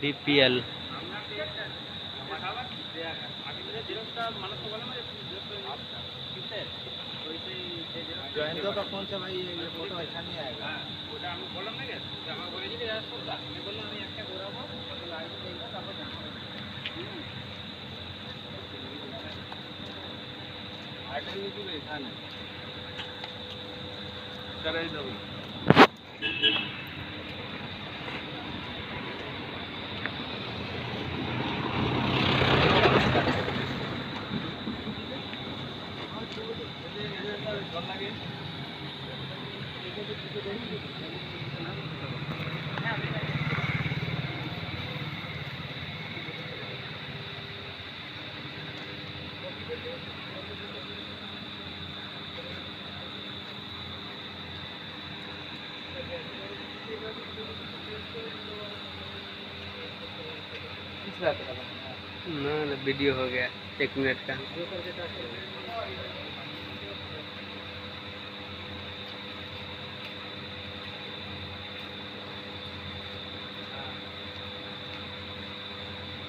DPL। Jayant का phone से भाई ये फोटो अच्छा नहीं आएगा। ना वीडियो हो गया 1 मिनट का।